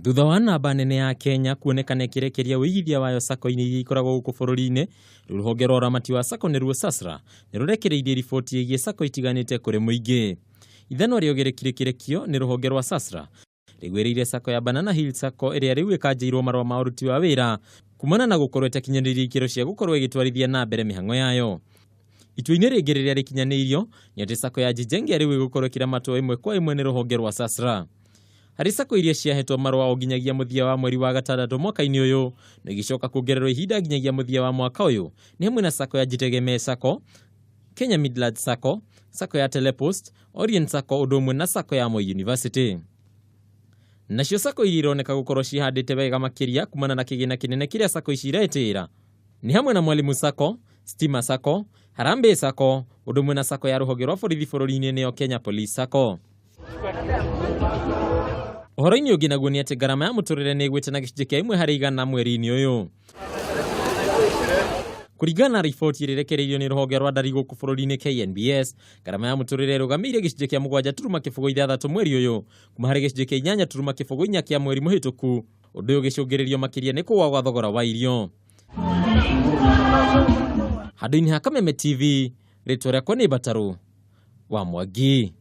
Thutha wa namba nene ya Kenya kuonekana ĩkĩrekeria ũigithia wayo sacco-inĩ iria ikoragwo gũkũ bũrũri-inĩ, rĩu rũhonge rwa ũramati wa sacco nĩruo SASRA nĩ rũrekereirie riboti ĩgiĩ sacco itiganĩte kũrĩ mũingĩ. Ithanwa rĩogĩ rĩkirĩkĩrekio nĩ rũhonge rwa SASRA rĩgwĩrĩire sacco ya Banana Hill Sacco ĩrĩa rĩu ĩkanjĩirwo marũa ma ũruti wa wĩra kumana na gũkorwo ĩtakinyanĩirie ikĩro cia gũkorwo ĩgĩtwarithia na mbere mĩhang'o yayo. Itua-inĩ rĩngĩ rĩrĩa rĩkinyanĩirio nĩ atĩ sacco ya Jijenge rĩu ĩgũkorwo ĩkĩramatwo ĩmwe kwa ĩmwe nĩ rũhonge rwa SASRA. Harĩ sacco iria ciahetwo marũa o nginyagia mũthia wa mweri wa gatandatũ mwaka-inĩ ũyũ na igĩcoka kuongererwo ihinda nginyagia mũthia wa mwaka ũyũ nĩ hamwe na sacco ya Jitegemee Sacco, Kenya Midlands Sacco, Sacco ya Telepost, Orient Sacco ũndũ ũmwe na Sacco ya Moi University. Nacio sacco iria ironeka gũkorwo cihandĩte wega makĩria kumana na kĩgĩna kĩnene kĩrĩa sacco ici iretĩĩra nĩ hamwe na Mwalimu Sacco, Stima Sacco, Harambee Sacco, ũndũ ũmwe na sacco ya rũhonge rwa borithi bũrũri-inĩ nĩyo Kenya Police Sacco. Ũhoro-inĩ ũngĩ naguo nĩ atĩ ngarama ya mũtũrĩre nĩ ĩgwĩte na gĩcunjĩ kĩa 1% mweri-inĩ ũyũ. Kũringana na riboti ĩrĩa ĩrekereirio nĩ rũhonge rwa ndari gũkũ bũrũri-inĩ KNBS, ngarama ya mũtũrĩre ĩrũgamĩire gĩcunjĩ kĩa 7.06 mweri ũyũ kuma harĩ gĩcunjĩ kĩa 8.04 kĩa mweri mũhĩtũku. Ũndũ ũyũ ũgĩcũngĩrĩrio makĩria nĩ kũgũa gwa thogora wa irio. Handũ-inĩ ha Kameme TV, rĩtwa rĩakwa nĩ Mbatarũ wa Mwangi.